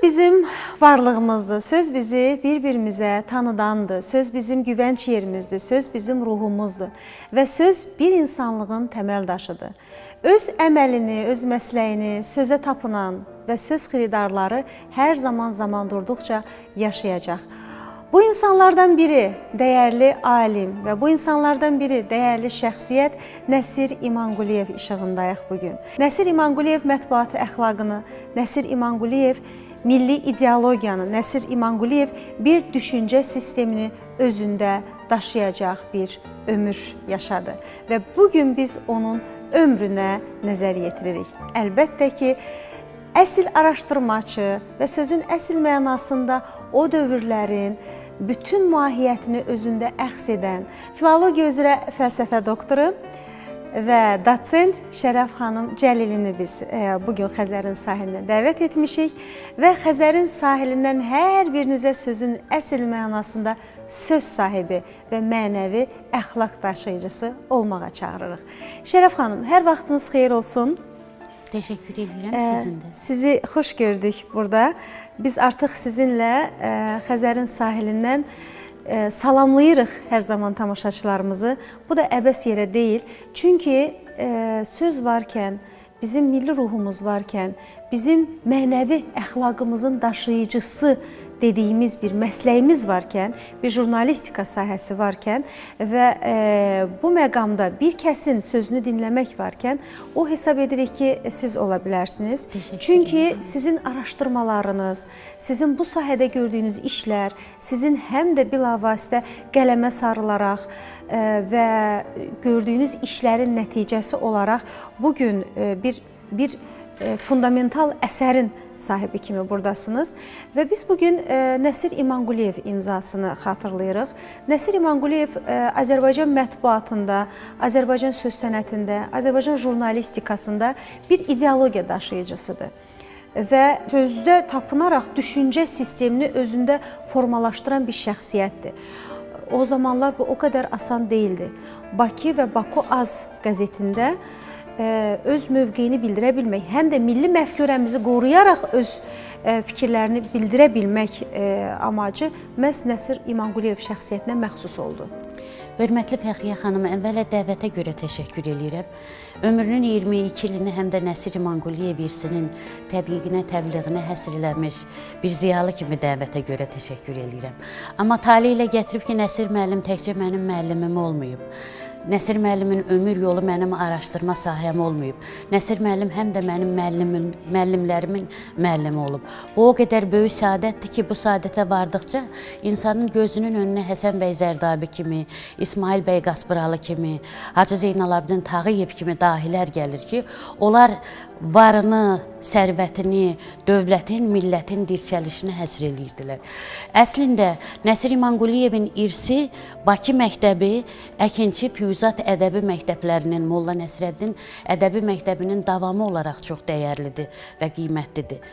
Söz bizim varlığımızdır. Söz bizi bir-birimizə tanıdandır. Söz bizim güvənc yerimizdir. Söz bizim ruhumuzdur. Və söz bir insanlığın təməl daşıdır. Öz əməlini, öz məsləyini sözə tapınan və söz xiridarları hər zaman zaman durduqca yaşayacaq. Bu insanlardan biri dəyərli alim və bu insanlardan biri dəyərli şəxsiyyət Nəsir İmanquliyev işığındayıq bu gün. Nəsir İmanquliyev mətbuat əxlaqını, Nəsir İmanquliyev milli ideologiyanı, Nəsir İmanquliyev bir düşüncə sistemini özündə daşıyacaq bir ömür yaşadı və bu gün biz onun ömrünə nəzər yetiririk. Əlbəttə ki, əsl araşdırmaçı və sözün əsl mənasında o dövrlərin bütün mahiyyətini özündə əxz edən filologiya üzrə fəlsəfə doktoru və dosent Şərəf xanım Cəlilini biz bu gün Xəzərin sahilinə dəvət etmişik və Xəzərin sahilindən hər birinizə sözün əsl mənasında söz sahibi və mənəvi əxlaq daşıyıcısı olmağa çağırırıq. Şərəf xanım, hər vaxtınız xeyir olsun. Təşəkkür edirəm sizin də. Sizi xoş gördük burada. Biz artıq sizinlə Xəzərin sahilindən salamlayırıq hər zaman tamaşaçılarımızı. Bu da əbəs yerə deyil. Çünki söz varkən, bizim milli ruhumuz varkən, bizim mənəvi əxlaqımızın daşıyıcısı dediyimiz bir məsləyimiz varkən, bir jurnalistika sahəsi varkən və bu məqamda bir kəsin sözünü dinləmək varkən, o hesab edirik ki, siz ola bilərsiniz. Çünki sizin araşdırmalarınız, sizin bu sahədə gördüyünüz işlər, sizin həm də bilavasitə qələmə sarılaraq və gördüyünüz işlərin nəticəsi olaraq bu gün bir fundamental əsərin sahibi kimi buradasınız və biz bu gün Nəsir İmanquliyev imzasını xatırlayırıq. Nəsir İmanquliyev Azərbaycan mətbuatında, Azərbaycan söz sənətində, Azərbaycan jurnalistikasında bir ideologiya daşıyıcısıdır və sözdə tapınaraq düşüncə sistemini özündə formalaşdıran bir şəxsiyyətdir. O zamanlar bu o qədər asan deyildi. Bakı və Baku Az qəzetində öz mövqeyini bildirə bilmək, həm də milli məfkurəmizi qoruyaraq öz fikirlərini bildirə bilmək amacı məhz Nəsir İmanquliyev şəxsiyyətinə məxsus oldu. Hörmətli Fəxriyə xanım, əvvəla dəvətə görə təşəkkür eləyirəm. Ömrünün 22 ilini həm də Nəsir İmanquliyev irsinin tədqiqinə, təbliğinə həsr eləmiş bir ziyalı kimi dəvətə görə təşəkkür eləyirəm. Amma tale ilə gətirib ki, Nəsir müəllim təkcə mənim müəllimim olmayıb. Nəsir müəllimin ömür yolu mənim araşdırma sahəm olmayıb. Nəsir müəllim həm də mənim müəllimlərimin müəllimi olub. Bu o qədər böyük səadətdir ki, bu səadətə vardıqca insanın gözünün önünə Həsən bəy Zərdabi kimi, İsmail bəy Qaspıralı kimi, Hacı Zeynalabdin Tağıyev kimi dahilər gəlir ki, onlar varını, sərvətini, dövlətin, millətin dirçəlişini həsr eləyirdilər. Əslində Nəsir İmanquliyevin irsi Bakı məktəbi, Əkinçi Füyuzat ədəbi məktəblərinin, Molla Nəsrəddin ədəbi məktəbinin davamı olaraq çox dəyərlidir və qiymətlidir.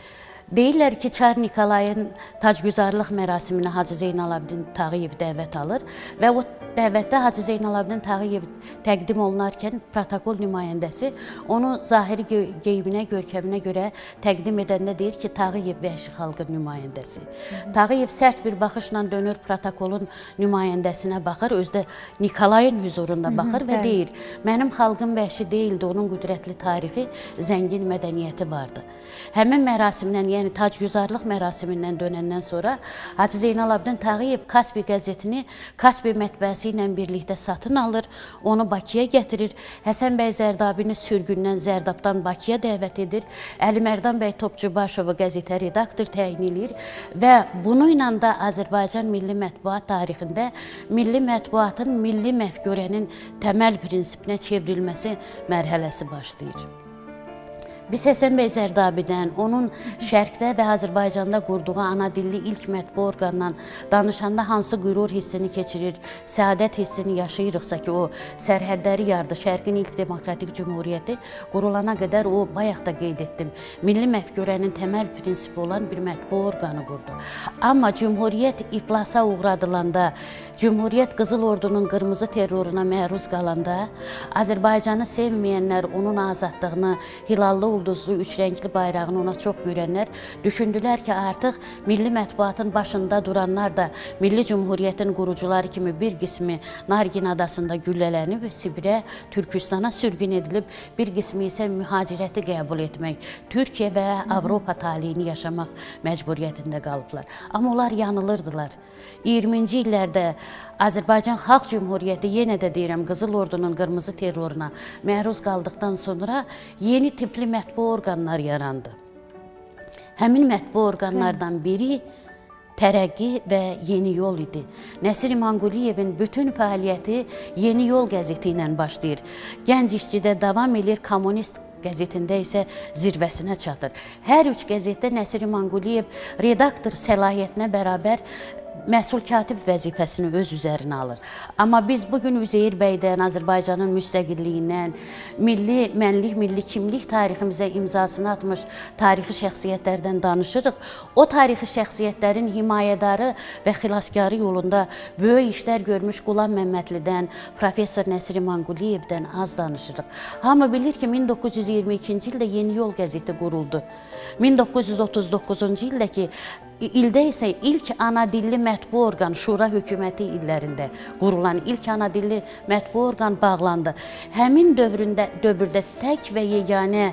Deyirlər ki, Çar Nikolayın tacgüzarlıq mərasiminə Hacı Zeynalabdin Tağıyev dəvət alır və o dəvətdə Hacı Zeynalabdin Tağıyev təqdim olunarkən protokol nümayəndəsi onu zahiri geyiminə, görkəminə görə təqdim edəndə deyir ki, Tağıyev vəhşi xalqın nümayəndəsi. Tağıyev sərt bir baxışla dönür protokolun nümayəndəsinə baxır, özü də Nikolayın hüzurunda baxır və deyir, mənim xalqım vəhşi deyildi, onun qüdrətli tarixi, zəngin mədəniyyəti vardı. Həmin mərasimdən, yəni tacgüzarlıq mərasimindən dönəndən sonra Hacı Zeynalabdin Tağıyev Kaspi qəzetini Kaspi mətbəəsi ilə birlikdə satın alır, onu Bakıya gətirir. Həsən bəy Zərdabini sürgündən Zərdabdan Bakıya dəvət edir. Əlimərdan bəy Topçubaşovu qəzetə redaktor təyin eləyir və bununla da Azərbaycan milli mətbuat tarixində milli mətbuatın milli məfkurənin təməl prinsipinə çevrilməsi mərhələsi başlayır. Biz Həsən bəy Zərdabidən, onun Şərqdə və Azərbaycanda qurduğu ana dilli ilk mətbu orqandan danışanda hansı qürur hissini keçirir, səadət hissini yaşayırıqsa ki, o sərhədləri yardı, Şərqin ilk demokratik cümhuriyyəti qurulana qədər o, bayaq da qeyd etdim, milli məfkurənin təməl prinsipi olan bir mətbu orqanı qurdu. Amma cümhuriyyət iflasa uğradılanda, Cümhuriyyət Qızıl Ordunun qırmızı terroruna məruz qalanda, Azərbaycanı sevməyənlər onun azadlığını, hilallı ulduzlu, üç rəngli bayrağını ona çox görənlər düşündülər ki, artıq milli mətbuatın başında duranlar da Milli Cümhuriyyətin qurucuları kimi bir qismi Nargin adasında güllələnib, Sibirə, Türkistana sürgün edilib, bir qismi isə mühacirəti qəbul etmək, Türkiyə və Avropa taleyini yaşamaq məcburiyyətində qalıblar. Amma onlar yanılırdılar. 20-ci illərdə Azərbaycan Xalq Cümhuriyyəti yenə də deyirəm, Qızıl Ordunun qırmızı terroruna məruz qaldıqdan sonra yeni tipli mətbu orqanlar yarandı. Həmin mətbu orqanlardan biri Tərəqqi və Yeni Yol idi. Nəsir İmanquliyevin bütün fəaliyyəti Yeni Yol qəzeti ilə başlayır. Gənc İşçidə davam edir, Kommunist qəzetində isə zirvəsinə çatır. Hər üç qəzetdə Nəsir İmanquliyev redaktor səlahiyyətinə bərabər məsul katib vəzifəsini öz üzərinə alır. Amma biz bugün Üzeyir bəydən, Azərbaycanın müstəqilliyindən, milli mənlik, milli kimlik tariximizə imzasını atmış tarixi şəxsiyyətlərdən danışırıq. O tarixi şəxsiyyətlərin himayədarı və xilaskarı yolunda böyük işlər görmüş Qulam Məmmədlidən, professor Nəsir İmanquliyevdən az danışırıq. Hamı bilir ki, 1922-ci ildə Yeni Yol qəzeti quruldu. 1939-cu ildəki İldə isə ilk ana dilli mətbu orqan Şura hökuməti illərində qurulan ilk ana dilli mətbu orqan bağlandı. Həmin dövrdə tək və yeganə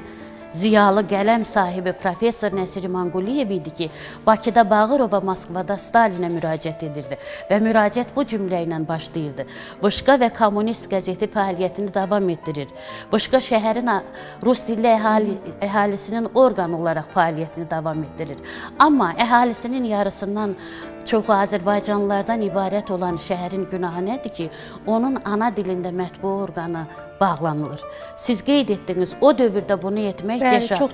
ziyalı qələm sahibi professor Nəsir İmanquliyev idi ki, Bakıda Bağırova, Moskvada Stalinə müraciət edirdi və müraciət bu cümlə ilə başlayırdı. Vışqa və Kommunist qəzeti fəaliyyətini davam etdirir. Vışqa şəhərin rus dilli əhalisinin orqanı olaraq fəaliyyətini davam etdirir. Amma əhalisinin yarısından çoxu Azərbaycanlılardan ibarət olan şəhərin günahı nədir ki, onun ana dilində mətbu orqanı bağlanılır. Siz qeyd etdiniz, o dövrdə bunu etmək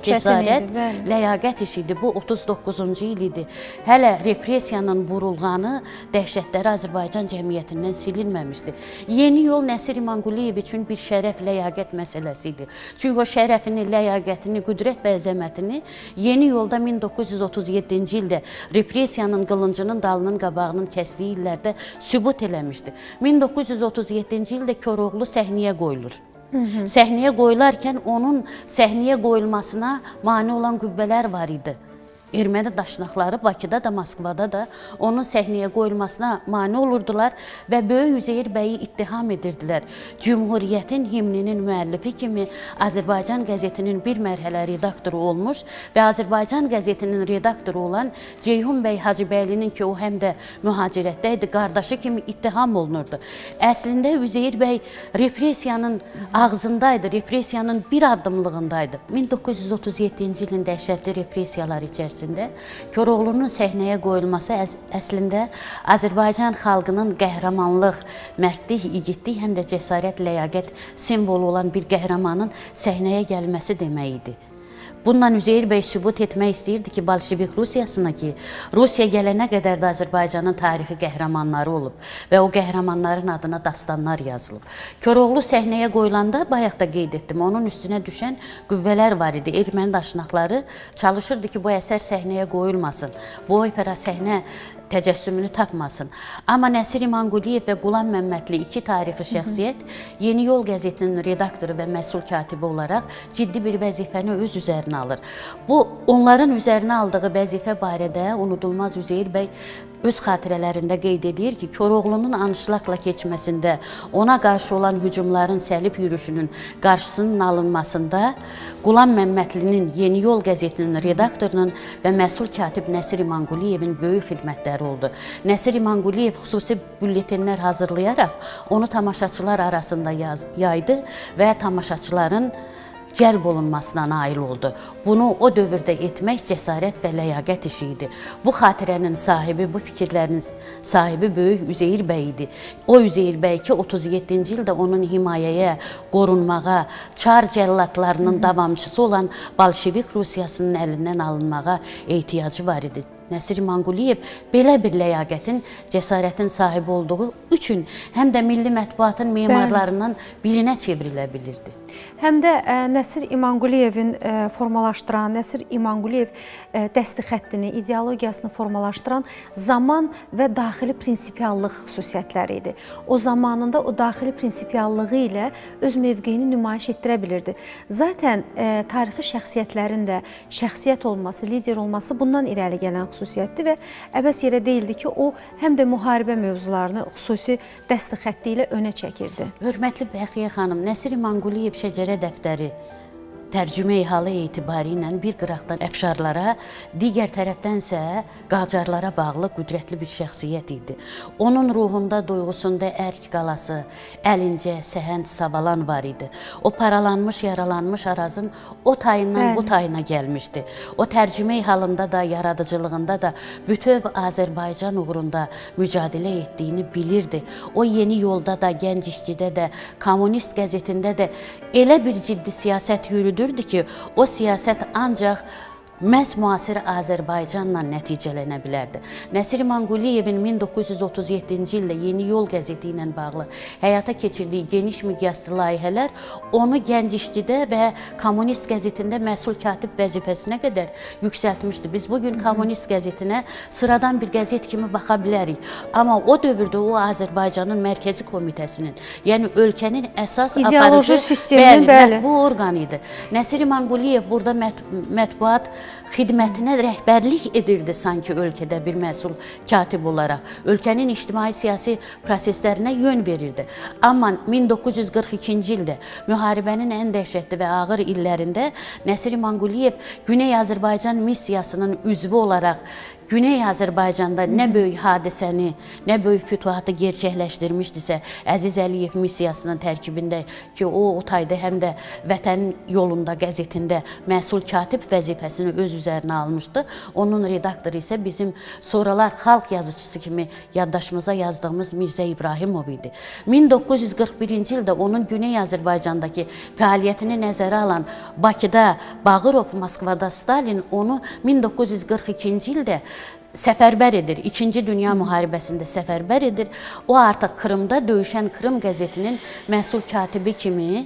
cəsarət, ləyaqət işi idi. Bu 39-cu il idi. Hələ repressiyanın burulğanı, dəhşətləri Azərbaycan cəmiyyətindən silinməmişdi. Yeni Yol Nəsir İmanquliyev üçün bir şərəf, ləyaqət məsələsi idi. Çünki o şərəfini, ləyaqətini, qüdrət və əzəmətini Yeni Yolda 1937-ci ildə repressiyanın qılıncının dalının qabağının kəsdiyi illərdə sübut eləmişdi. 1937-ci ildə Koroğlu səhnəyə qoyulur. Səhnəyə qoyularkən onun səhnəyə qoyulmasına mane olan qüvvələr var idi. Erməni daşnaqları Bakıda da, Moskvada da onun səhnəyə qoyulmasına mane olurdular və Böyük Üzeyir bəyi ittiham edirdilər. Cümhuriyyətin himninin müəllifi kimi Azərbaycan qəzetinin bir mərhələ redaktoru olmuş və Azərbaycan qəzetinin redaktoru olan Ceyhun bəy Hacıbəylinin ki, o həm də mühacirətdə idi, qardaşı kimi ittiham olunurdu. Əslində Üzeyir bəy repressiyanın ağzındaydı, repressiyanın bir addımlığındaydı. 1937-ci ilin dəhşətli repressiyalar içərisində Koroğlunun səhnəyə qoyulması əslində Azərbaycan xalqının qəhrəmanlıq, mərdlik, igidlik, həm də cəsarət, ləyaqət simvolu olan bir qəhrəmanın səhnəyə gəlməsi demək idi. Bununla Üzeyir bəy sübut etmək istəyirdi ki, Bolşevik Rusiyasına ki, Rusiya gələnə qədər də Azərbaycanın tarixi qəhrəmanları olub və o qəhrəmanların adına dastanlar yazılıb. Koroğlu səhnəyə qoyulanda, bayaq da qeyd etdim, onun üstünə düşən qüvvələr var idi. Erməni daşnaqları çalışırdı ki, bu əsər səhnəyə qoyulmasın, bu opera səhnə təcəssümünü tapmasın. Amma Nəsir İmanquliyev və Qulam Məmmədli iki tarixi şəxsiyyət Yeni Yol qəzetinin redaktoru və məsul katibi olaraq ciddi bir vəzifəni öz üzərinə alır. Bu onların üzərinə aldığı vəzifə barədə unudulmaz Üzeyir bəy öz xatirələrində qeyd edir ki, Koroğlunun anşlaqla keçməsində, ona qarşı olan hücumların səlib yürüşünün qarşısının alınmasında Qulam Məmmədlinin Yeni Yol qəzetinin redaktorunun və məsul katib Nəsir İmanquliyevin böyük xidmətləri oldu. Nəsir İmanquliyev xüsusi bülletenlər hazırlayaraq onu tamaşaçılar arasında yaydı və tamaşaçıların cəlb olunmasına nail oldu. Bunu o dövrdə etmək cəsarət və ləyaqət işi idi. Bu xatirənin sahibi, bu fikirlərin sahibi böyük Üzeyir bəy idi. O Üzeyir bəy ki, 37-ci ildə onun himayəyə, qorunmağa, Çar cəlladlarının davamçısı olan Bolşevik Rusiyasının əlindən alınmağa ehtiyacı var idi. Nəsir İmanquliyev belə bir ləyaqətin, cəsarətin sahibi olduğu üçün həm də milli mətbuatın memarlarından birinə çevrilə bilirdi. Həm də Nəsir İmanquliyevin formalaşdıran, Nəsir İmanquliyev dəsti xəttini, ideologiyasını formalaşdıran zaman və daxili prinsipiallıq xüsusiyyətləri idi. O zamanında o daxili prinsipiallığı ilə öz mövqeyini nümayiş etdirə bilirdi. Zaten tarixi şəxsiyyətlərin də şəxsiyyət olması, lider olması bundan irəli gələn xüsusiyyətdir və əbəs yerə deyildi ki, o həm də müharibə mövzularını xüsusi dəsti xətti ilə önə çəkirdi. Hörmətli Fəxriyə xanım, Nəsir İmanquliyev şəcərə dəftəri tərcümeyi halı etibarı ilə bir qıraqdan əfşarlara, digər tərəfdənsə Qacarlara bağlı qüdrətli bir şəxsiyyət idi. Onun ruhunda, duyğusunda Ərk qalası, Əlincə, Səhənd, Savalan var idi. O paralanmış, yaralanmış Arazın o tayından bu tayına gəlmişdi. O tərcümeyi halında da, yaradıcılığında da bütöv Azərbaycan uğrunda mücadilə etdiyini bilirdi. O yeni yolda da, Gənc İşçidə də, Kommunist qəzetində də elə bir ciddi siyasət yürüdürdü ki, o siyasət ancaq məhz müasir Azərbaycanla nəticələnə bilərdi. Nəsir İmanquliyevin 1937-ci ildə Yeni Yol qəzeti ilə bağlı həyata keçirdiyi geniş miqyaslı layihələr onu Gənc İşçidə və Kommunist qəzetində məsul katib vəzifəsinə qədər yüksəltmişdi. Biz bu gün Kommunist qəzetinə sıradan bir qəzet kimi baxa bilərik. Amma o dövrdə o Azərbaycanın Mərkəzi Komitəsinin, yəni ölkənin əsas İdeoloji aparıcı sisteminin, bəli. mətbu orqanı idi. Nəsir İmanquliyev burada mətbuat xidmətinə rəhbərlik edirdi sanki ölkədə bir məsul katib olaraq. Ölkənin ictimai-siyasi proseslərinə yön verirdi. Amma 1942-ci ildə müharibənin ən dəhşətli və ağır illərində Nəsir İmanquliyev Güney Azərbaycan missiyasının üzvü olaraq Güney Azərbaycanda nə böyük hadisəni, nə böyük fütuhatı gerçəkləşdirmişdisə, Əziz Əliyev missiyasının tərkibində ki, o tayda həm də Vətənin yolunda qəzetində məsul katib vəzifəsini öz üzərinə almışdı. Onun redaktoru isə bizim sonralar xalq yazıçısı kimi yaddaşımıza yazdığımız Mirzə İbrahimov idi. 1941-ci ildə onun Güney Azərbaycandakı fəaliyyətini nəzərə alan Bakıda Bağırov, Moskvada Stalin onu 1942-ci ildə səfərbər edir. İkinci Dünya müharibəsində səfərbər edir. O artıq Krımda Döyüşən Krım qəzetinin məsul katibi kimi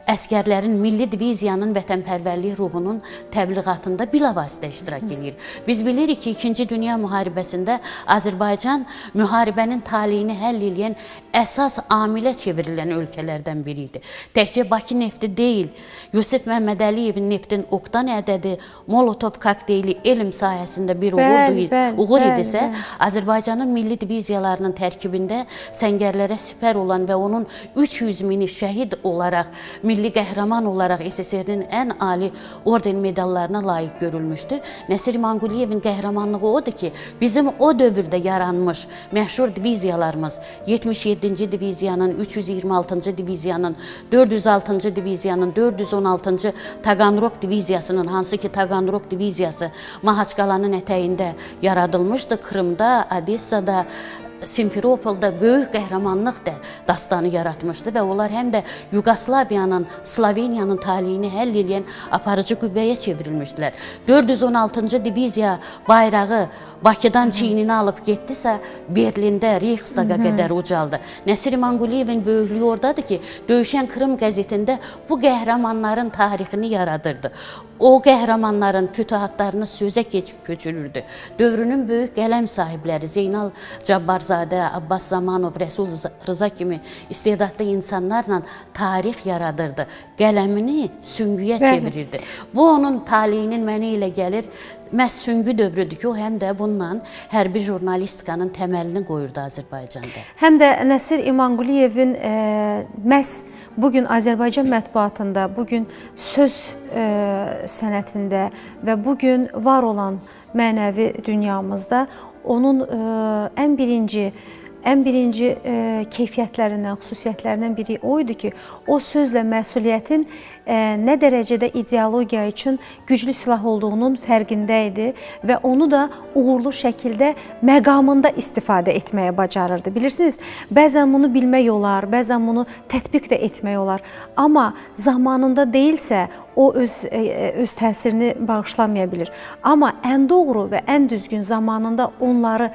əskərlərin, milli diviziyanın vətənpərvərlik ruhunun təbliğatında bilavasitə iştirak eləyir. Biz bilirik ki, İkinci Dünya müharibəsində Azərbaycan müharibənin taleyini həll eləyən əsas amilə çevrilən ölkələrdən biri idi. Təkcə Bakı nefti deyil, Yusif Məmmədəliyevin neftin oktan ədədi, Molotov kokteyli elm sahəsində bir uğur idisə, Azərbaycanın milli diviziyalarının tərkibində səngərlərə sipər olan və onun 300 mini şəhid olaraq, milli qəhrəman olaraq SSR-nin ən ali orden medallarına layiq görülmüşdü. Nəsir İmanquliyevin qəhrəmanlığı odur ki, bizim o dövrdə yaranmış məşhur diviziyalarımız 77-ci diviziyanın, 326-cı diviziyanın, 406-cı diviziyanın, 416-cı Taganrog diviziyasının, hansı ki Taganrog diviziyası Mahaçqalanın ətəyində yaradılmışdı. Krımda, Odessada, Simferopolda böyük qəhrəmanlıq dastanı yaratmışdı və onlar həm də Yuqoslaviyanın, Sloveniyanın taleyini həll eləyən aparıcı qüvvəyə çevrilmişdilər. 416-cı diviziya bayrağı Bakıdan çiyninə alıb getdisə, Berlində Reichstaga qədər ucaldı. Nəsir İmanquliyevin böyüklüyü oradadır ki, Döyüşən Krım qəzetində bu qəhrəmanların tarixini yaradırdı. O qəhrəmanların fütuhatlarını sözə köçürürdü. Dövrünün böyük qələm sahibləri Zeynal Cabbarzadə, Abbas Zamanov, Rəsul Rıza kimi istedadlı insanlarla tarix yaradırdı. Qələmini süngüyə çevirirdi. Bu onun taleyinin mənə elə gəlir, məhz süngü dövrüdür ki, o həm də bununla hərbi jurnalistikanın təməlini qoyurdu Azərbaycanda. Həm də Nəsir İmanquliyevin məhz bugün Azərbaycan mətbuatında, bugün söz sənətində və bugün var olan mənəvi dünyamızda onun ən birinci keyfiyyətlərindən, xüsusiyyətlərindən biri o idi ki, o sözlə məsuliyyətin nə dərəcədə ideologiya üçün güclü silah olduğunun fərqində idi və onu da uğurlu şəkildə məqamında istifadə etməyə bacarırdı. Bilirsiniz, bəzən bunu bilmək olar, bəzən bunu tətbiq də etmək olar, amma zamanında deyilsə o öz təsirini bağışlamaya bilir. Amma ən doğru və ən düzgün zamanında onları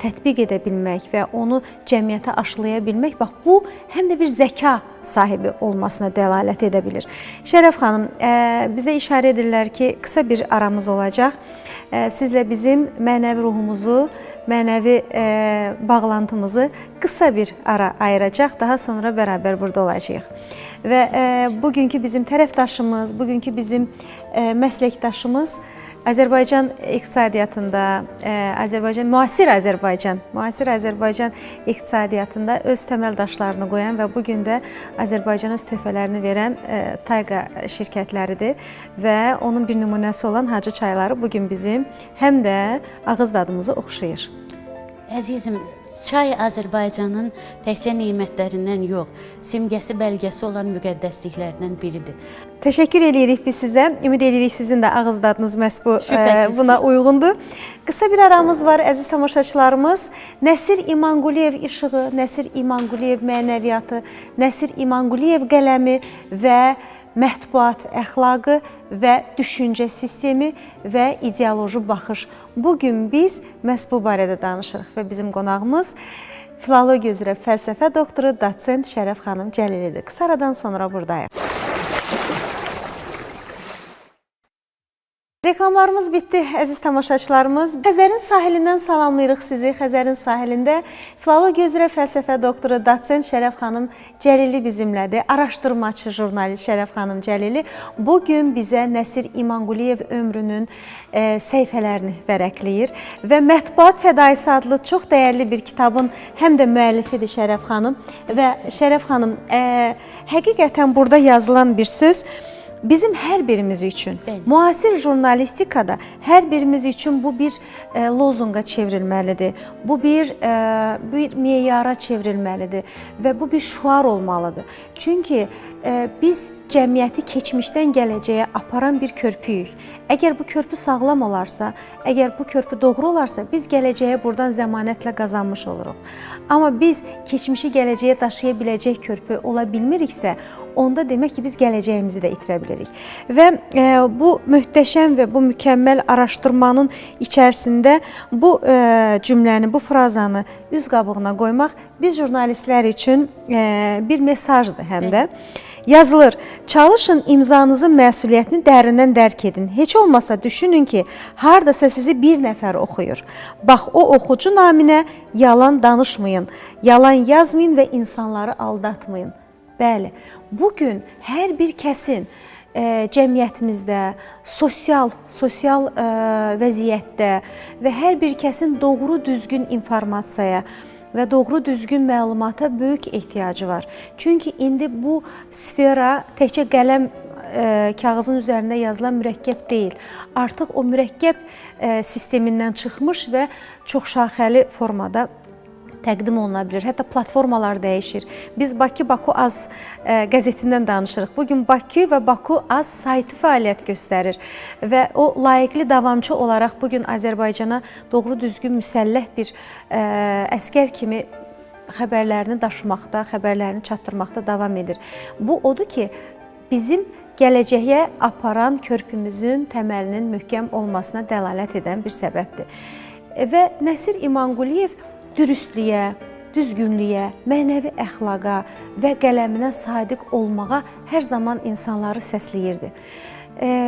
tətbiq edə bilmək və onu cəmiyyətə aşılaya bilmək, bax bu həm də bir zəka sahibi olmasına dəlalət edə bilir. Şərəf xanım, bizə işarə edirlər ki, qısa bir aramız olacaq. Sizlə bizim mənəvi ruhumuzu, mənəvi bağlantımızı qısa bir ara ayıracaq. Daha sonra bərabər burada olacağıq. Və bugünkü bizim tərəfdaşımız, bugünkü bizim məsləkdaşımız Azərbaycan iqtisadiyyatında, Azərbaycan müasir Azərbaycan iqtisadiyyatında öz təməl daşlarını qoyan və bu gün də Azərbaycana öz töhfələrini verən Tayqa şirkətləridir və onun bir nümunəsi olan Hacı çayları bu gün bizim həm də ağız dadımızı oxşayır. Əzizim, çay Azərbaycanın təkcə nemətlərindən yox, simgəsi, bəlgəsi olan müqəddəsliklərindən biridir. Təşəkkür eləyirik biz sizə. Ümid eləyirik sizin də ağız dadınız məhz bu buna uyğundur. Qısa bir aramız var əziz tamaşaçılarımız. Nəsir İmanquliyev işığı, Nəsir İmanquliyev mənəviyyatı, Nəsir İmanquliyev qələmi və mətbuat əxlaqı və düşüncə sistemi və ideoloji baxış. Bugün biz məhz bu barədə danışırıq və bizim qonağımız filologiya üzrə fəlsəfə doktoru, dosent Şərəf xanım Cəlilidir. Qısa aradan sonra buradayıq. Reklamlarımız bitdi, əziz tamaşaçılarımız. Xəzərin sahilindən salamlayırıq sizi. Xəzərin sahilində filologiya üzrə fəlsəfə doktoru, dosent Şərəf xanım Cəlili bizimlədir. Araşdırmaçı, jurnalist Şərəf xanım Cəlili bugün bizə Nəsir İmanquliyev ömrünün səhifələrini vərəqləyir və Mətbuat Fədaisi adlı çox dəyərli bir kitabın həm də müəllifidir Şərəf xanım. Və Şərəf xanım, həqiqətən burada yazılan bir söz bizim hər birimiz üçün, bəli, müasir jurnalistikada hər birimiz üçün bu bir lozunqa çevrilməlidir. Bu bir meyara çevrilməlidir və bu bir şüar olmalıdır. Çünki biz cəmiyyəti keçmişdən gələcəyə aparan bir körpüyük. Əgər bu körpü sağlam olarsa, əgər bu körpü doğru olarsa, biz gələcəyə buradan zəmanətlə qazanmış oluruq. Amma biz keçmişi gələcəyə daşıya biləcək körpü ola bilmiriksə, onda demək ki, biz gələcəyimizi də itirə bilirik. Və bu möhtəşəm və bu mükəmməl araşdırmanın içərisində bu cümləni, bu frazanı üz qabığına qoymaq biz jurnalistlər üçün bir mesajdır həm də. Yazılır, çalışın imzanızın məsuliyyətini dərindən dərk edin. Heç olmasa düşünün ki, hardasa sizi bir nəfər oxuyur. Bax, o oxucu naminə yalan danışmayın, yalan yazmayın və insanları aldatmayın. Bəli, bugün hər bir kəsin cəmiyyətimizdə, sosial vəziyyətdə və hər bir kəsin doğru düzgün informasiyaya və doğru düzgün məlumata böyük ehtiyacı var. Çünki indi bu sfera təkcə qələm kağızın üzərində yazılan mürəkkəb deyil. Artıq o mürəkkəb sistemindən çıxmış və çox şaxəli formada təqdim oluna bilir. Hətta platformalar dəyişir. Biz Bakı Baku Az qəzetindən danışırıq. Bugün Bakı və Baku Az saytı fəaliyyət göstərir və o layiqli davamçı olaraq bugün Azərbaycana doğru düzgün müsəlləh bir əskər kimi xəbərlərini daşımaqda, xəbərlərini çatdırmaqda davam edir. Bu odur ki, bizim gələcəyə aparan körpümüzün təməlinin möhkəm olmasına dəlalət edən bir səbəbdir. Və Nəsir İmanquliyev dürüstlüyə, düzgünlüyə, mənəvi əxlaqa və qələminə sadiq olmağa hər zaman insanları səsləyirdi.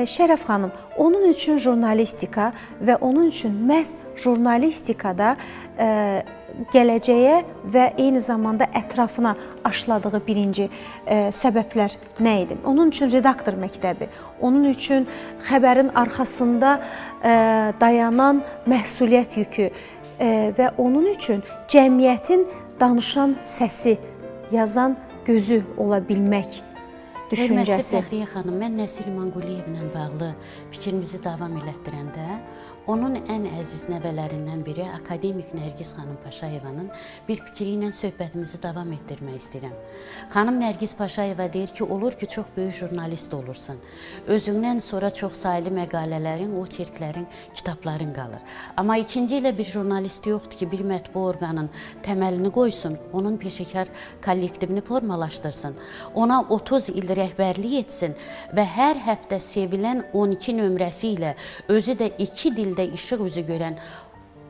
Şərəf xanım, onun üçün jurnalistika və onun üçün məhz jurnalistikada gələcəyə və eyni zamanda ətrafına aşıladığı birinci səbəblər nə idi? Onun üçün redaktor məktəbi, onun üçün xəbərin arxasında dayanan məsuliyyət yükü və onun üçün cəmiyyətin danışan səsi, yazan gözü ola bilmək düşüncəsi. Hörmətli Fəxriyə xanım, mən Nəsir İmanquliyevlə bağlı fikrimizi davam elətdirəndə onun ən əziz nəvələrindən biri akademik Nərgiz xanım Paşayevanın bir fikri ilə söhbətimizi davam etdirmək istəyirəm. Xanım Nərgiz Paşayeva deyir ki, olur ki, çox böyük jurnalist olursan. Özündən sonra çox saylı məqalələrin, oçerklərin, kitabların qalır. Amma ikinci ilə bir jurnalist yoxdur ki, bir mətbu orqanın təməlini qoysun, onun peşəkar kollektivini formalaşdırsın, ona 30 il rəhbərlik etsin və hər həftə sevilən 12 nömrəsi ilə özü də iki dildə işıq üzü görən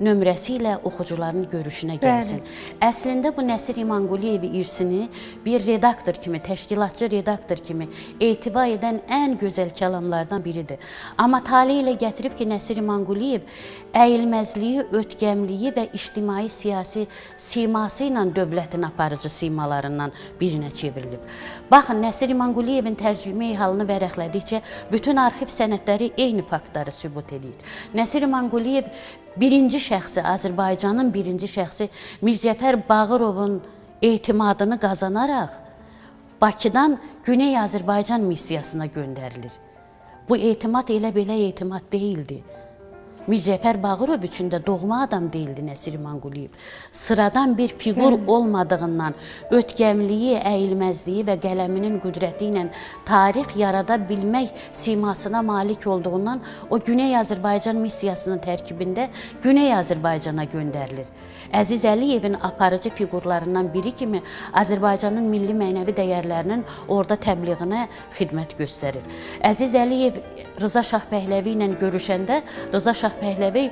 nömrəsi ilə oxucuların görüşünə gəlsin. Bəli. Əslində bu Nəsir İmanquliyev irsini bir redaktor kimi, təşkilatçı redaktor kimi etiba edən ən gözəl kəlamlardan biridir. Amma tale ilə gətirib ki, Nəsir İmanquliyev əyilməzliyi, ötkəmliyi və ictimai siyasi siması ilə dövlətin aparıcı simalarından birinə çevrilib. Baxın, Nəsir İmanquliyevin tərcümeyi halını vərəqlədikcə bütün arxiv sənədləri eyni faktları sübut edir. Nəsir İmanquliyev birinci şəxsi, Azərbaycanın birinci şəxsi Mircəfər Bağırovun etimadını qazanaraq Bakıdan Güney Azərbaycan missiyasına göndərilir. Bu etimad elə belə etimad deyildi. Mircəfər Bağırov üçün də doğma adam deyildi Nəsir İmanquliyev. Sıradan bir fiqur olmadığından ötkəmliyi, əyilməzliyi və qələminin qüdrəti ilə tarix yarada bilmək simasına malik olduğundan o Güney Azərbaycan missiyasının tərkibində Güney Azərbaycana göndərilir. Əziz Əliyevin aparıcı fiqurlarından biri kimi Azərbaycanın milli mənəvi dəyərlərinin orada təbliğinə xidmət göstərir. Əziz Əliyev Rıza Şah Pəhləvi ilə görüşəndə Rıza Şah Pəhləvi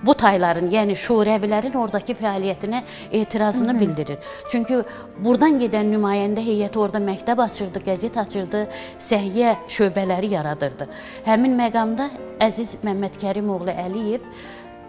bu tayların, yəni şurəvilərin oradakı fəaliyyətinə etirazını bildirir. Çünki buradan gedən nümayəndə heyəti orada məktəb açırdı, qəzet açırdı, səhiyyə şöbələri yaradırdı. Həmin məqamda Əziz Məmməd Kərimoğlu Əliyev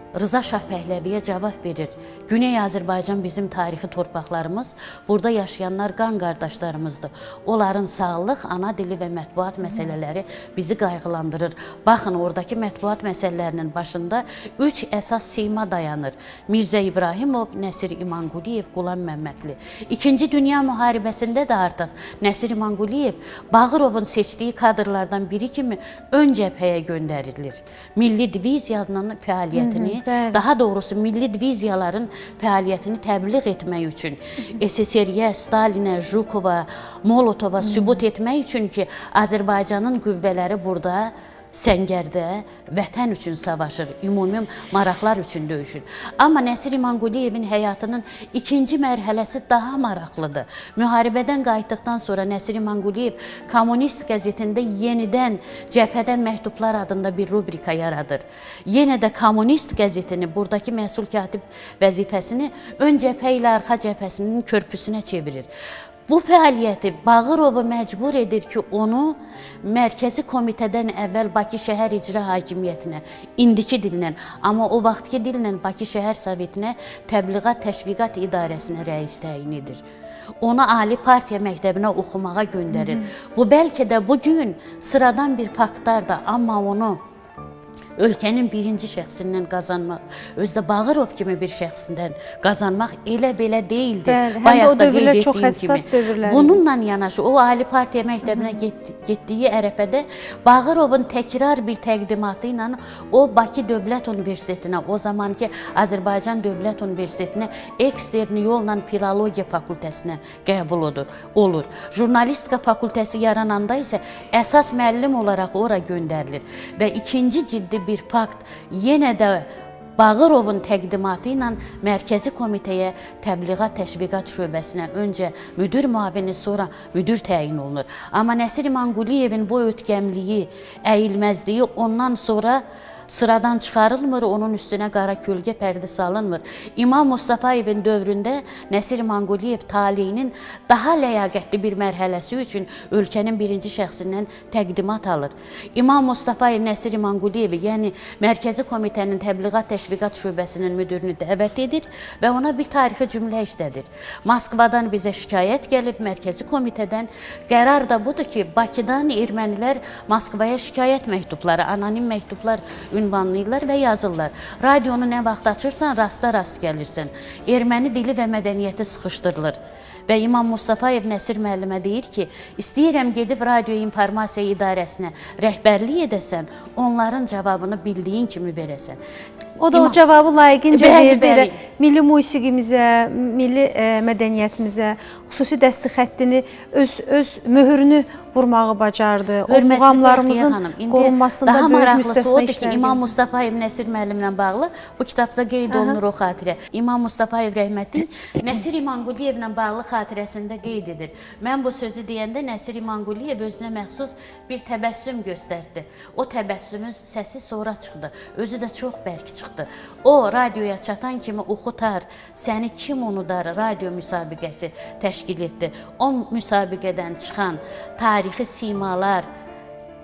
Rıza Şah Pəhləviyə cavab verir. Güney Azərbaycan bizim tarixi torpaqlarımız, burada yaşayanlar qan qardaşlarımızdır. Onların sağlıq, ana dili və mətbuat məsələləri bizi qayğılandırır. Baxın, oradakı mətbuat məsələlərinin başında üç əsas sima dayanır. Mirzə İbrahimov, Nəsir İmanquliyev, Qulam Məmmədli. İkinci Dünya müharibəsində də artıq Nəsir İmanquliyev Bağırovun seçdiyi kadrlardan biri kimi ön cəbhəyə göndərilir. Milli diviziyanın fəaliyyətini, Bəli. daha doğrusu milli diviziyaların fəaliyyətini təbliğ etmək üçün SSR-yə, Stalinə, Jukova, Molotova sübut etmək üçün ki, Azərbaycanın qüvvələri burada səngərdə vətən üçün savaşır, ümumi maraqlar üçün döyüşür. Amma Nəsir İmanquliyevin həyatının ikinci mərhələsi daha maraqlıdır. Müharibədən qayıtdıqdan sonra Nəsir İmanquliyev Kommunist qəzetində yenidən Cəbhədən Məktublar adında bir rubrika yaradır. Yenə də Kommunist qəzetini buradakı məsul katib vəzifəsini ön cəbhə ilə arxa cəbhəsinin körpüsünə çevirir. Bu fəaliyyəti Bağırovu məcbur edir ki, onu Mərkəzi Komitədən əvvəl Bakı Şəhər İcra Hakimiyyətinə, indiki dillə, amma o vaxtki dillə Bakı Şəhər Sovetinə Təbliğat Təşviqat İdarəsinə rəis təyin edir. Onu Ali Partiya Məktəbinə oxumağa göndərir. Bu bəlkə də bu gün sıradan bir faktlardır, amma onu ölkənin birinci şəxsindən qazanmaq, özü də Bağırov kimi bir şəxsindən qazanmaq elə belə deyildi. Bəli, həm də Bayaq o dövrlər qeyd çox etdiyim həssas kimi. dövrlər idi. Bununla yanaşı o Ali Partiya Məktəbinə getdiyi ərəfədə Bağırovun təkrar bir təqdimatı ilə o Bakı Dövlət Universitetinə, o zamanki Azərbaycan Dövlət Universitetinə ekstern yolla Filologiya fakültəsinə qəbul olur. Jurnalistika fakültəsi yarananda isə əsas müəllim olaraq ora göndərilir və ikinci ciddi bir fakt yenə də Bağırovun təqdimatı ilə Mərkəzi Komitəyə Təbliğat Təşviqat şöbəsinə öncə müdir müavini, sonra müdir təyin olunur. Amma Nəsir İmanquliyevin bu ötkəmliyi, əyilməzliyi ondan sonra sıradan çıxarılmır, onun üstünə qara kölgə pərdə salınmır. İmam Mustafayevin dövründə Nəsir İmanquliyev taleyinin daha ləyaqətli bir mərhələsi üçün ölkənin birinci şəxsindən təqdimat alır. İmam Mustafayev Nəsir İmanquliyevi, yəni Mərkəzi Komitənin Təbliğat Təşviqat şöbəsinin müdirini dəvət edir və ona bir tarixi cümlə işlədir. Moskvadan bizə şikayət gəlib, Mərkəzi Komitədən. Qərar da budur ki, Bakıdan ermənilər Moskvaya şikayət məktubları, anonim məktublar ünvanlayırlar və yazırlar. Radionu nə vaxt açırsan, rasta-rast gəlirsən. Erməni dili və mədəniyyəti sıxışdırılır. Və İmam Mustafayev Nəsir müəllimə deyir ki, istəyirəm gedib Radio İnformasiya İdarəsinə rəhbərlik edəsən, onların cavabını bildiyin kimi verəsən. O da o cavabı layiqincə Bəli, verdi elə bəli. milli musiqimizə, milli mədəniyyətimizə, xüsusi dəsti xəttini öz möhürünü vurmağı bacardı. O Hörmətli muğamlarımızın Fəxriyə xanım, indi qorunmasında daha böyük maraqlısı müstəsna odur ki, işlər İmam gördü. Mustafayev Nəsir müəllimlə bağlı bu kitabda qeyd olunur o xatirə. İmam Mustafayev rəhmətli Nəsir İmanquliyevlə bağlı xatirəsində qeyd edir. Mən bu sözü deyəndə Nəsir İmanquliyev özünə məxsus bir təbəssüm göstərdi. O təbəssümün səsi sonra çıxdı. Özü də çox bərk çıxdı. çıxdı. O radioya çatan kimi Oxutar, Səni Kim Unudar radio müsabiqəsi təşkil etdi. O müsabiqədən çıxan tarixi simalar,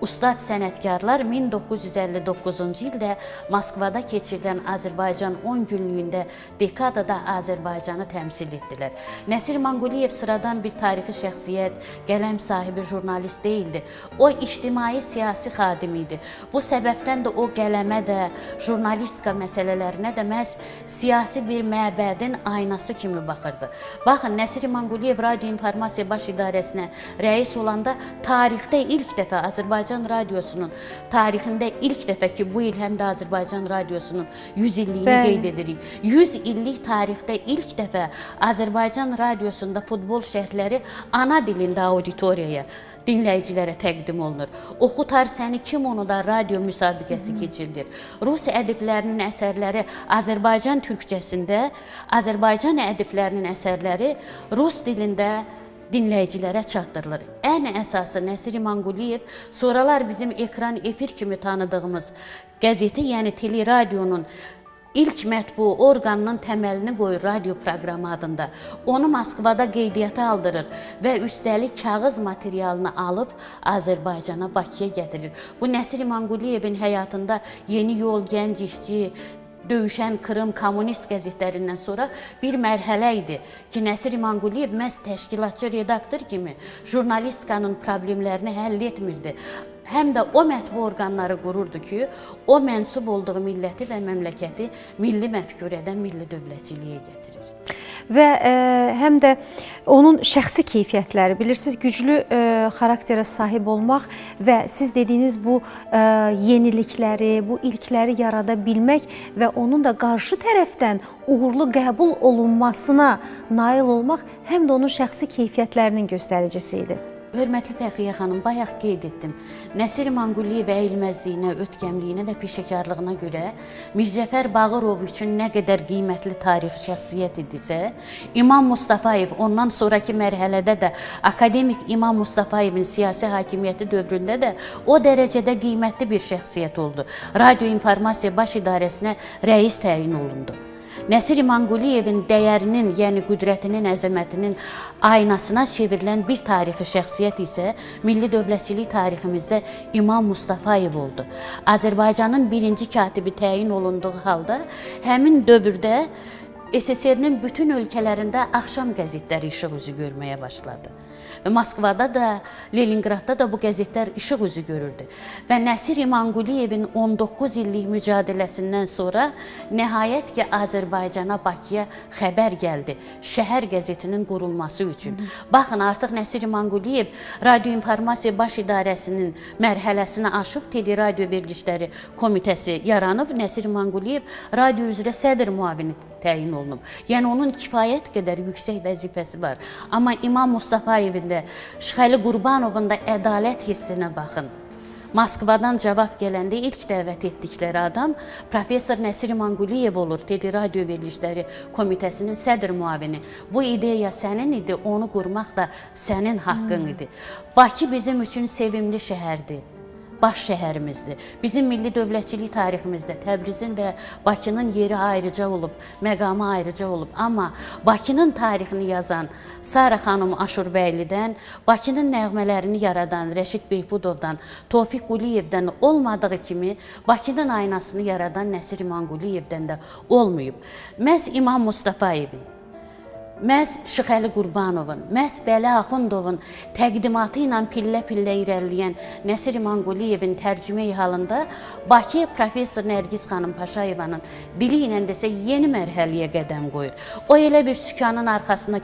ustad sənətkarlar 1959-cu ildə Moskvada keçirilən Azərbaycan 10 günlüyündə dekadada Azərbaycanı təmsil etdilər. Nəsir İmanquliyev sıradan bir tarixi şəxsiyyət, qələm sahibi jurnalist deyildi. O ictimai siyasi xadim idi. Bu səbəbdən də o qələmə də, jurnalistika məsələlərinə də məhz siyasi bir məbədin aynası kimi baxırdı. Baxın, Nəsir İmanquliyev Radio İnformasiya Baş İdarəsinə rəis olanda tarixdə ilk dəfə Azərbaycan Radiosunun tarixində ilk dəfə ki, bu il həm də Azərbaycan Radiosunun 100 illiyini qeyd edirik. 100 illik tarixdə ilk dəfə Azərbaycan Radiosunda futbol şərhləri ana dilində auditoriyaya, dinləyicilərə təqdim olunur. Oxutar Səni Kim Unudar radio müsabiqəsi keçirilir. Rus ədiblərinin əsərləri Azərbaycan türkcəsində, Azərbaycan ədiblərinin əsərləri rus dilində dinləyicilərə çatdırılır. Ən əsası Nəsir İmanquliyev sonralar bizim ekran efir kimi tanıdığımız qəzeti, yəni teleradionun ilk mətbu orqanının təməlini qoyur radio proqramı adında. Onu Moskvada qeydiyyata aldırır və üstəlik kağız materialını alıb Azərbaycana, Bakıya gətirir. Bu Nəsir İmanquliyevin həyatında Yeni Yol, Gənc İşçi, Döyüşən Krım, Kommunist qəzetlərindən sonra bir mərhələ idi ki, Nəsir İmanquliyev məhz təşkilatçı, redaktor kimi jurnalistikanın problemlərini həll etmirdi. Həm də o mətbu orqanları qururdu ki, o mənsub olduğu milləti və məmləkəti milli məfkurədən milli dövlətçiliyə gətirir. Və həm də onun şəxsi keyfiyyətləri, bilirsiniz, güclü xarakterə sahib olmaq və siz dediyiniz bu yenilikləri, bu ilkləri yarada bilmək və onun da qarşı tərəfdən uğurlu qəbul olunmasına nail olmaq həm də onun şəxsi keyfiyyətlərinin göstəricisi idi. Hörmətli Fəxriyə xanım, bayaq qeyd etdim. Nəsir İmanquliyev əyilməzliyinə, ötkəmliyinə və peşəkarlığına görə Mirzəfər Bağırov üçün nə qədər qiymətli tarixi şəxsiyyət idisə, İmam Mustafayev ondan sonrakı mərhələdə də akademik İmam Mustafayevin siyasi hakimiyyəti dövründə də o dərəcədə qiymətli bir şəxsiyyət oldu. Radio İnformasiya Baş İdarəsinə rəis təyin olundu. Nəsir İmanquliyevin dəyərinin, yəni qüdrətinin, əzəmətinin aynasına çevrilən bir tarixi şəxsiyyət isə milli dövlətçilik tariximizdə İmam Mustafayev oldu. Azərbaycanın birinci katibi təyin olunduğu halda həmin dövrdə SSR-nin bütün ölkələrində axşam qəzetləri işıq üzü görməyə başladı. Və Moskvada da, Leningradda da bu qəzetlər işıq üzü görürdü. Və Nəsir İmanquliyevin 19 illik mücadiləsindən sonra nəhayət ki, Azərbaycana, Bakıya xəbər gəldi. Şəhər qəzetinin qurulması üçün. Baxın, artıq Nəsir İmanquliyev Radio İnformasiya Baş İdarəsinin mərhələsini aşıb, Teleradio Verilişləri Komitəsi yaranıb. Nəsir İmanquliyev radio üzrə sədr müavini təyin olunub. Yəni onun kifayət qədər yüksək vəzifəsi var. Amma İmam Mustafayevin də, Şıxəli Qurbanovun da ədalət hissinə baxın. Moskvadan cavab gələndə ilk dəvət etdikləri adam professor Nəsir İmanquliyev olur, Teleradio Verilişləri Komitəsinin sədr müavini. Bu ideya sənin idi, onu qurmaq da sənin haqqın idi. Bakı bizim üçün sevimli şəhərdir. Baş şəhərimizdir. Bizim milli dövlətçilik tariximizdə Təbrizin və Bakının yeri ayrıca olub, məqamı ayrıca olub. Amma Bakının tarixini yazan Sara xanım Aşurbəylidən, Bakının nəğmələrini yaradan Rəşid Behbudovdan, Tofiq Quliyevdən olmadığı kimi Bakının aynasını yaradan Nəsir İmanquliyevdən də olmayıb. Məhz İmam Mustafayevin, məhz Şıxəli Qurbanovun, məhz Vəli Axundovun təqdimatı ilə pillə-pillə irəliləyən Nəsir İmanquliyevin tərcümeyi halında Bakı professor Nərgiz xanım Paşayevanın dili ilə desək yeni mərhələyə qədəm qoyur. O elə bir sükanın arxasına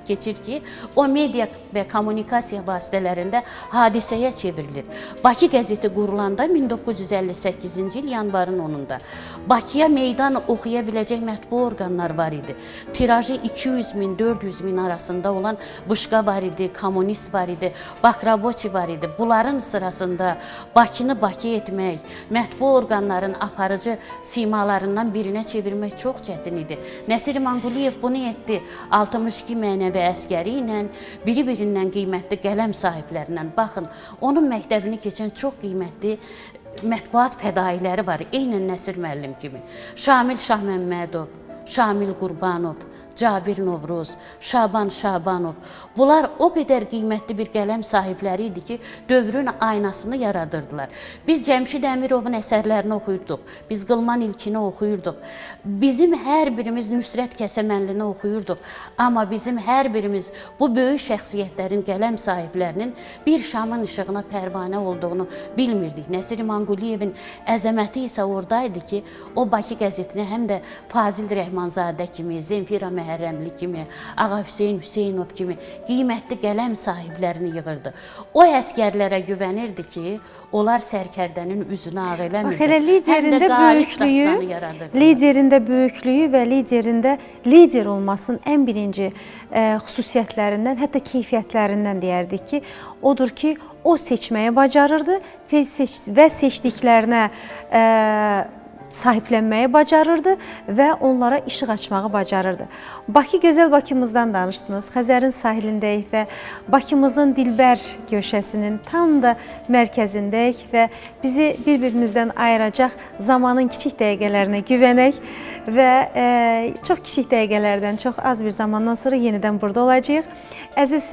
keçir ki, o media və kommunikasiya vasitələrində hadisəyə çevrilir. Bakı qəzeti qurulanda 1958-ci il yanvarın 10-unda Bakıya meydan oxuya biləcək mətbu orqanlar var idi. Tirajı 200 min, 400 min arasında olan Vışqa var idi, Kommunist var idi, Bakraboçi var idi. Bunların sırasında Bakını Bakı etmək, mətbu orqanların aparıcı simalarından birinə çevirmək çox çətin idi. Nəsir İmanquliyev bunu etdi. 62 mənəvi əskəri ilə, biri-birindən qiymətli qələm sahiblərindən. Baxın, onun məktəbini keçən çox qiymətli mətbuat fədailəri var, eynən Nəsir müəllim kimi. Şamil Şahməmmədov, Şamil Qurbanov, Cabir Novruz, Şaban Şabanov. Bunlar o qədər qiymətli bir qələm sahibləri idi ki, dövrün aynasını yaradırdılar. Biz Cəmşid Əmirovun əsərlərini oxuyurduq, biz Qılman İlkini oxuyurduq. Bizim hər birimiz Nüsrət Kəsəmənlini oxuyurduq. Amma bizim hər birimiz bu böyük şəxsiyyətlərin, qələm sahiblərinin bir şamın işığına pərvanə olduğunu bilmirdik. Nəsir İmanquliyevin əzəməti isə oradaydı ki, o Bakı qəzetinə həm də Fazil Rəhmanzadə kimi, Zemfira Məhərrəmli kimi, Ağa Hüseyn Hüseynov kimi qiymətli qələm sahiblərini yığırdı. O əsgərlərə güvənirdi ki, onlar sərkərdənin üzünü ağ eləmirdi. Bax elə liderin Həm də də qalib böyüklüyü, dastanı yaradırdılar. Liderin də böyüklüyü və liderin də lider olmasının ən birinci xüsusiyyətlərindən, hətta keyfiyyətlərindən deyərdik ki, odur ki, o seçməyi bacarırdı və seçdiklərinə sahiblənməyi bacarırdı və onlara işıq açmağı bacarırdı. Bakı, gözəl Bakımızdan danışdınız. Xəzərin sahilindəyik və Bakımızın dilbər gövşəsinin tam da mərkəzindəyik və bizi bir-birimizdən ayıracaq zamanın kiçik dəqiqələrinə güvənək və çox kiçik dəqiqələrdən, çox az bir zamandan sonra yenidən burada olacağıq. Əziz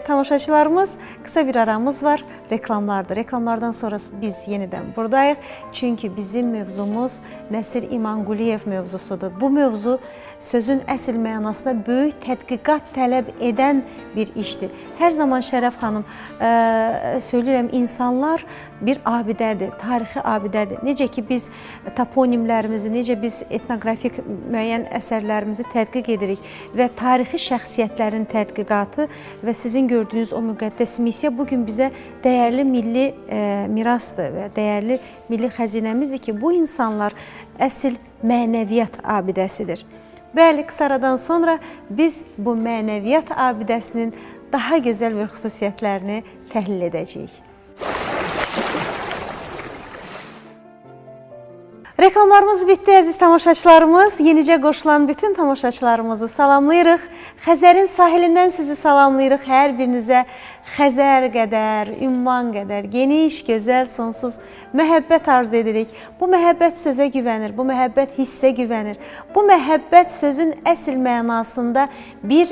tamaşaçılarımız, qısa bir aramız var, reklamlardır. Reklamlardan sonra biz yenidən buradayıq. Çünki bizim mövzumuz Nəsir İmanquliyev mövzusudur. Bu mövzu sözün əsl mənasında böyük tədqiqat tələb edən bir işdir. Hər zaman Şərəf xanım, söyləyirəm, insanlar bir abidədir, tarixi abidədir. Necə ki biz toponimlərimizi, necə biz etnoqrafik müəyyən əsərlərimizi tədqiq edirik və tarixi şəxsiyyətlərin tədqiqatı və sizin gördüyünüz o müqəddəs missiya bugün bizə dəyərli milli mirasdır və dəyərli milli xəzinəmizdir ki, bu insanlar əsl mənəviyyat abidəsidir. Bəli, qısa aradan sonra biz bu mənəviyyat abidəsinin daha gözəl bir xüsusiyyətlərini təhlil edəcəyik. Reklamlarımız bitdi, əziz tamaşaçılarımız. Yenicə qoşulan bütün tamaşaçılarımızı salamlayırıq. Xəzərin sahilindən sizi salamlayırıq. Hər birinizə Xəzər qədər, ümman qədər geniş, gözəl, sonsuz məhəbbət arzu edirik. Bu məhəbbət sözə güvənir, bu məhəbbət hissə güvənir. Bu məhəbbət sözün əsl mənasında bir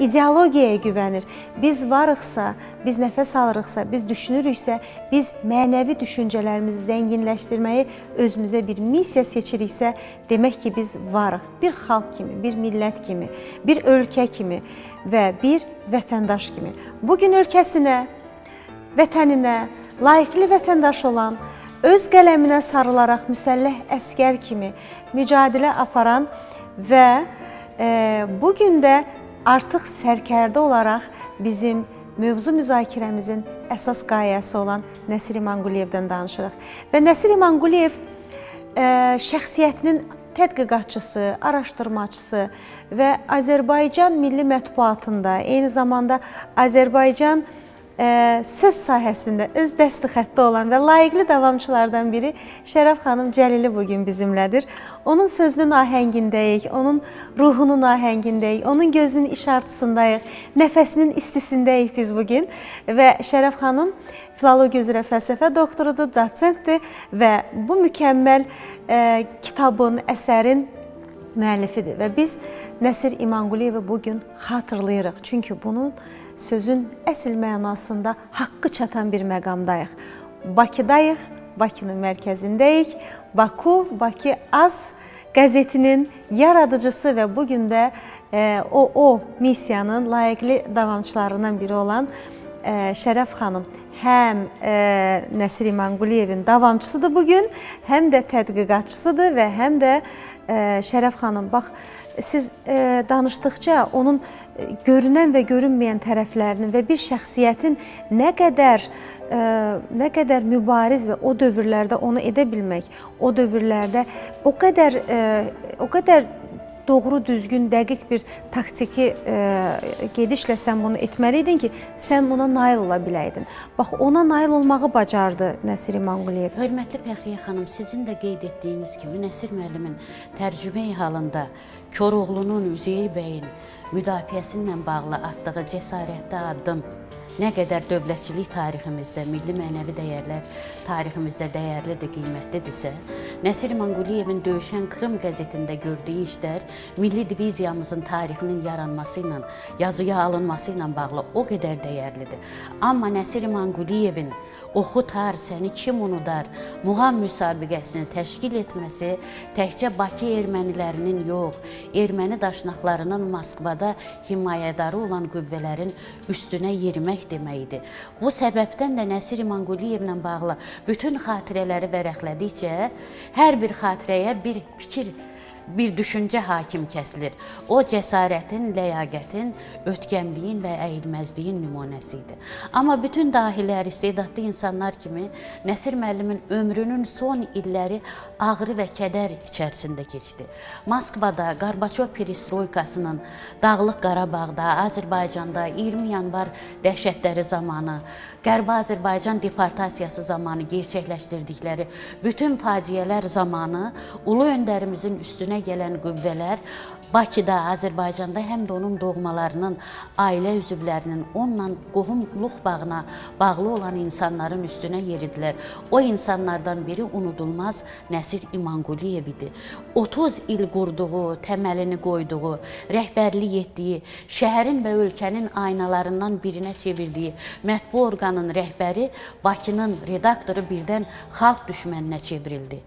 ideologiyaya güvənir. Biz varıqsa, biz nəfəs alırıqsa, biz düşünürüksə, biz mənəvi düşüncələrimizi zənginləşdirməyi özümüzə bir missiya seçiriksə, demək ki, biz varıq. Bir xalq kimi, bir millət kimi, bir ölkə kimi və bir vətəndaş kimi. Bugün ölkəsinə, vətəninə layiqli vətəndaş olan, öz qələminə sarılaraq müsəlləh əskər kimi mücadilə aparan və bugün də artıq sərkərdə olaraq bizim mövzu müzakirəmizin əsas qayəsi olan Nəsir İmanquliyevdən danışırıq. Və Nəsir İmanquliyev şəxsiyyətinin tədqiqatçısı, araşdırmaçısı və Azərbaycan milli mətbuatında, eyni zamanda Azərbaycan söz sahəsində öz dəsti xətti olan və layiqli davamçılardan biri Şərəf xanım Cəlili bugün bizimlədir. Onun sözünün ahəngindəyik, onun ruhunun ahəngindəyik, onun gözünün işartısındayıq, nəfəsinin istisindəyik biz bugün. Və Şərəf xanım filologiya üzrə fəlsəfə doktorudur, dosentdir və bu mükəmməl kitabın, əsərin müəllifidir. Və biz Nəsir İmanquliyevi bugün xatırlayırıq. Çünki bunun sözün əsl mənasında haqqı çatan bir məqamdayıq. Bakıdayıq, Bakının mərkəzindəyik. Baku, Bakı Az qəzetinin yaradıcısı və bugün də o missiyanın layiqli davamçılarından biri olan Şərəf xanım həm Nəsir İmanquliyevin davamçısıdır bugün, həm də tədqiqatçısıdır və həm də Şərəf xanım, bax, siz danışdıqca onun görünən və görünməyən tərəflərinin və bir şəxsiyyətin nə qədər mübariz və o dövrlərdə onu edə bilmək, o dövrlərdə o qədər doğru, düzgün, dəqiq bir taktiki gedişlə sən bunu etməliydin ki, sən buna nail ola biləydin. Bax, ona nail olmağı bacardı Nəsir İmanquliyev. Hörmətli Fəxriyə xanım, sizin də qeyd etdiyiniz kimi Nəsir müəllimin tərcümeyi halında Koroğlunun, Üzeyir bəyin müdafiəsi ilə bağlı atdığı cəsarətli addım Nə qədər dövlətçilik tariximizdə, milli mənəvi dəyərlər tariximizdə dəyərlidir, qiymətlidirsə, Nəsir İmanquliyevin Döyüşən Krım qəzetində gördüyü işlər milli diviziyamızın tarixinin yaranması ilə, yazıya alınması ilə bağlı o qədər dəyərlidir. Amma Nəsir İmanquliyevin Oxutar, səni kim unudar muğam müsabiqəsini təşkil etməsi təkcə Bakı ermənilərinin yox, erməni daşnaqlarının Moskvada himayədarı olan qüvvələrin üstünə yerimək deməkdir. Bu səbəbdən də Nəsir İmanquliyevlə bağlı bütün xatirələri vərəqlədikcə hər bir xatirəyə bir fikir, bir düşüncə hakim kəsilir. O cəsarətin, ləyaqətin, ötkəmliyin və əyilməzliyin nümunəsi idi. Amma bütün dahilər, istedadlı insanlar kimi Nəsir müəllimin ömrünün son illəri ağrı və kədər içərisində keçdi. Moskvada Qarbaçov perestroykasının Dağlıq Qarabağda, Azərbaycanda 20 yanvar dəhşətləri zamanı, Qərbi Azərbaycan deportasiyası zamanı gerçəkləşdirdikləri bütün faciələr zamanı ulu öndərimizin üstünə gələn qüvvələr Bakıda, Azərbaycanda həm də onun doğmalarının, ailə üzvlərinin, onunla qohumluq bağına bağlı olan insanların üstünə yeridilər. O insanlardan biri unudulmaz Nəsir İmanquliyev idi. 30 il qurduğu, təməlini qoyduğu, rəhbərlik etdiyi, şəhərin və ölkənin aynalarından birinə çevirdiyi mətbu orqanın rəhbəri, Bakının redaktoru birdən xalq düşməninə çevrildi.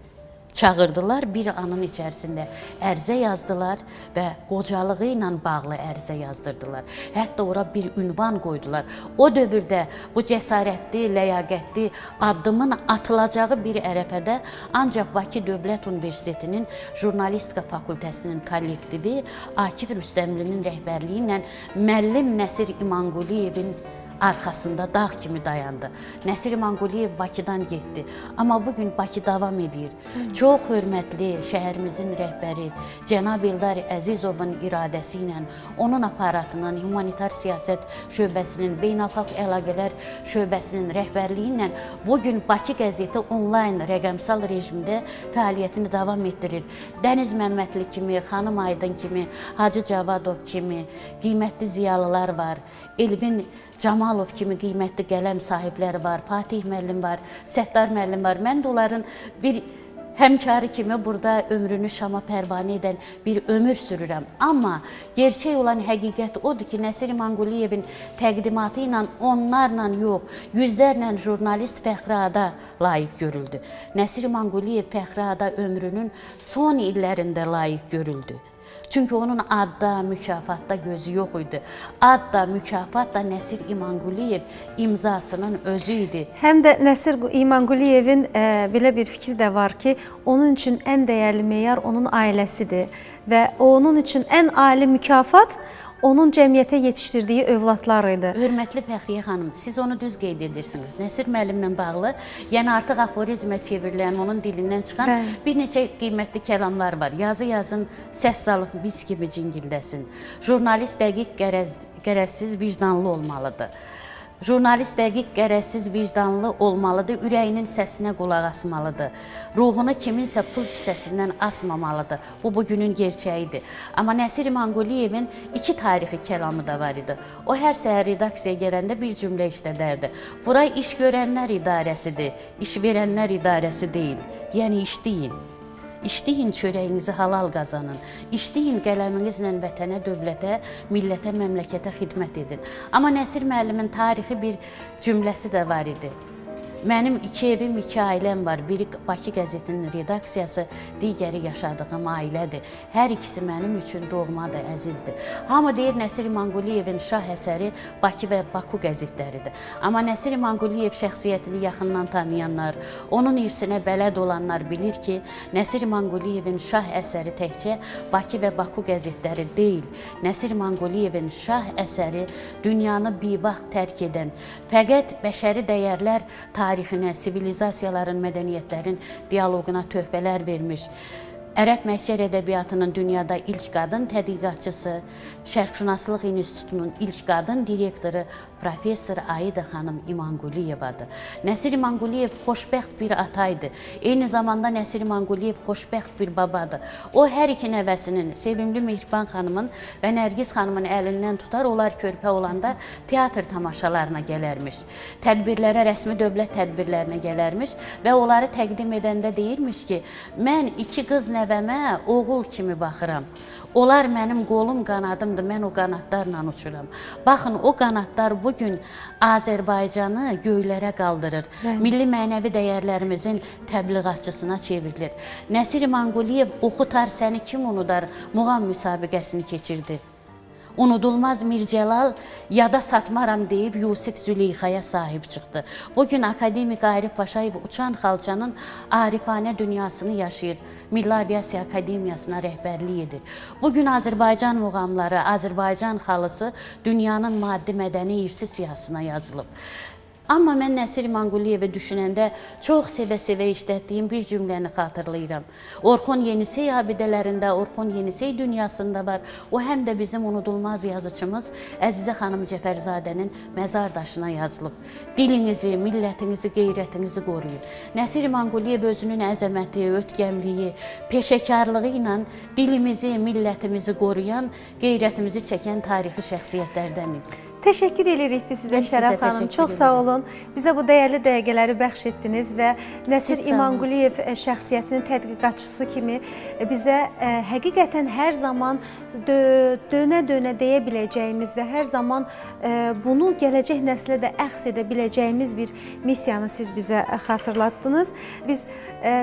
Çağırdılar, bir anın içərisində ərizə yazdılar və qocalığı ilə bağlı ərizə yazdırdılar. Hətta ora bir ünvan qoydular. O dövrdə bu cəsarətli, ləyaqətli addımın atılacağı bir ərəfədə ancaq Bakı Dövlət Universitetinin Jurnalistika Fakültəsinin kollektivi Akif Rüstəmlinin rəhbərliyi ilə müəllim Nəsir İmanquliyevin arxasında dağ kimi dayandı. Nəsir İmanquliyev Bakıdan getdi. Amma bugün Bakı davam edir. Çox hörmətli şəhərimizin rəhbəri cənab Eldar Əzizovun iradəsi ilə onun aparatının, humanitar siyasət şöbəsinin, beynəlxalq əlaqələr şöbəsinin rəhbərliyi ilə bugün Bakı qəzeti onlayn rəqəmsal rejimdə fəaliyyətini davam etdirir. Dəniz Məmmədli kimi, Xanım Aydın kimi, Hacı Cavadov kimi qiymətli ziyalılar var. Elvin Camalov kimi qiymətli qələm sahibləri var, Fatih müəllim var, Səttar müəllim var. Mən də onların bir həmkarı kimi burada ömrünü şama pərvanə edən bir ömür sürürəm. Amma gerçək olan həqiqət odur ki, Nəsir İmanquliyevin təqdimatı ilə onlarla yox, yüzlərlə jurnalist fəxri ada layiq görüldü. Nəsir İmanquliyev fəxri ada ömrünün son illərində layiq görüldü. Çünki onun adda, mükafatda gözü yox idi. Ad da, mükafat da Nəsir İmanquliyev imzasının özü idi. Həm də Nəsir İmanquliyevin belə bir fikri də var ki, onun üçün ən dəyərli meyar onun ailəsidir və onun üçün ən ali mükafat onun cəmiyyətə yetişdirdiyi övladlar idi. Hörmətli Fəxriyə xanım, siz onu düz qeyd edirsiniz. Nəsir müəllimlə bağlı, yəni artıq aforizmə çevrilən, onun dilindən çıxan Bəli. bir neçə qiymətli kəlamlar var. Yazı yazın, səs salıb mis kimi cingildəsin. Jurnalist dəqiq, qərəzsiz, vicdanlı olmalıdır. Jurnalist dəqiq, qərəzsiz, vicdanlı olmalıdır, ürəyinin səsinə qulaq asmalıdır. Ruhunu kiminsə pul kisəsindən asmamalıdır. Bu, bugünün gerçəyidir. Amma Nəsir İmanquliyevin iki tarixi kəlamı da var idi. O, hər səhər redaksiyaya gələndə bir cümlə işlədərdi. Bura iş görənlər idarəsidir, iş verənlər idarəsi deyil. Yəni, işləyin. İşləyin, çörəyinizi halal qazanın. İşləyin, qələminizlə vətənə, dövlətə, millətə, məmləkətə xidmət edin. Amma Nəsir müəllimin tarixi bir cümləsi də var idi. Mənim iki evim, iki ailəm var. Biri Bakı qəzetinin redaksiyası, digəri yaşadığım ailədir. Hər ikisi mənim üçün doğmadır, əzizdir. Hamı deyir Nəsir İmanquliyevin şah əsəri Bakı və Baku qəzetləridir. Amma Nəsir İmanquliyev şəxsiyyətini yaxından tanıyanlar, onun irsinə bələd olanlar bilir ki, Nəsir İmanquliyevin şah əsəri təkcə Bakı və Baku qəzetləri deyil. Nəsir İmanquliyevin şah əsəri dünyanı bivaxt tərk edən, fəqət bəşəri dəyərlər tarixinə, sivilizasiyaların, mədəniyyətlərin dialoquna töhfələr vermiş, Ərəb məhşər ədəbiyyatının dünyada ilk qadın tədqiqatçısı, Şərqşünaslıq İnstitutunun ilk qadın direktoru professor Aida xanım İmanquliyevadır. Nəsir İmanquliyev xoşbəxt bir ata idi. Eyni zamanda Nəsir İmanquliyev xoşbəxt bir babadır. O hər iki nəvəsinin, sevimli Mehriban xanımın və Nərgiz xanımın əlindən tutar, onlar körpə olanda teatr tamaşalarına gələrmiş. Tədbirlərə, rəsmi dövlət tədbirlərinə gələrmiş və onları təqdim edəndə deyirmiş ki, mən iki qız nəvəmə oğul kimi baxıram. Onlar mənim qolum, qanadımdır, mən o qanadlarla uçuram. Baxın, o qanadlar bugün Azərbaycanı göylərə qaldırır. Milli mənəvi dəyərlərimizin təbliğatçısına çevrilir. Nəsir İmanquliyev Oxutar səni kim unudar muğam müsabiqəsini keçirdi. Unudulmaz Mir Cəlal yada satmaram deyib Yusif Züleyxaya sahib çıxdı. Bugün akademik Arif Paşayev uçan xalçanın arifanə dünyasını yaşayır. Milli Aviasiya Akademiyasına rəhbərlik edir. Bugün Azərbaycan muğamları, Azərbaycan xalısı dünyanın maddi mədəni irsi siyahısına yazılıb. Amma mən Nəsir İmanquliyevi düşünəndə çox sevə-sevə işlətdiyim bir cümləni xatırlayıram. Orxon Yenisey abidələrində, Orxon Yenisey dünyasında var. O həm də bizim unudulmaz yazıçımız Əzizə xanım Cəfərzadənin məzar daşına yazılıb. Dilinizi, millətinizi, qeyrətinizi qoruyun. Nəsir İmanquliyev özünün əzəməti, ötkəmliyi, peşəkarlığı ilə dilimizi, millətimizi qoruyan, qeyrətimizi çəkən tarixi şəxsiyyətlərdən idi. Təşəkkür edirik biz sizə Mən sizə Şərəf xanım. təşəkkür Çox sağ edirəm. olun. Bizə bu dəyərli dəqiqələri bəxş etdiniz və Nəsir Siz sağ olun. İmanquliyev şəxsiyyətinin tədqiqatçısı kimi bizə həqiqətən hər zaman dönə-dönə deyə biləcəyimiz və hər zaman bunu gələcək nəslə də əxz edə biləcəyimiz bir missiyanı siz bizə xatırlatdınız. Biz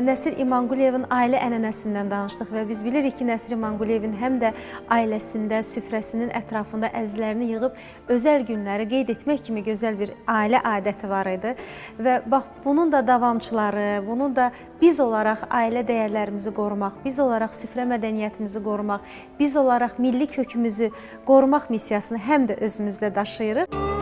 Nəsir İmanquliyevin ailə ənənəsindən danışdıq və biz bilirik ki, Nəsir İmanquliyevin həm də ailəsində, süfrəsinin ətrafında əzizlərini yığıb özəl günləri qeyd etmək kimi gözəl bir ailə adəti var idi. Və bax bunun da davamçıları, bunun da biz olaraq ailə dəyərlərimizi qorumaq, biz olaraq süfrə mədəniyyətimizi qorumaq, biz olaraq milli kökümüzü qorumaq missiyasını həm də özümüzdə daşıyırıq.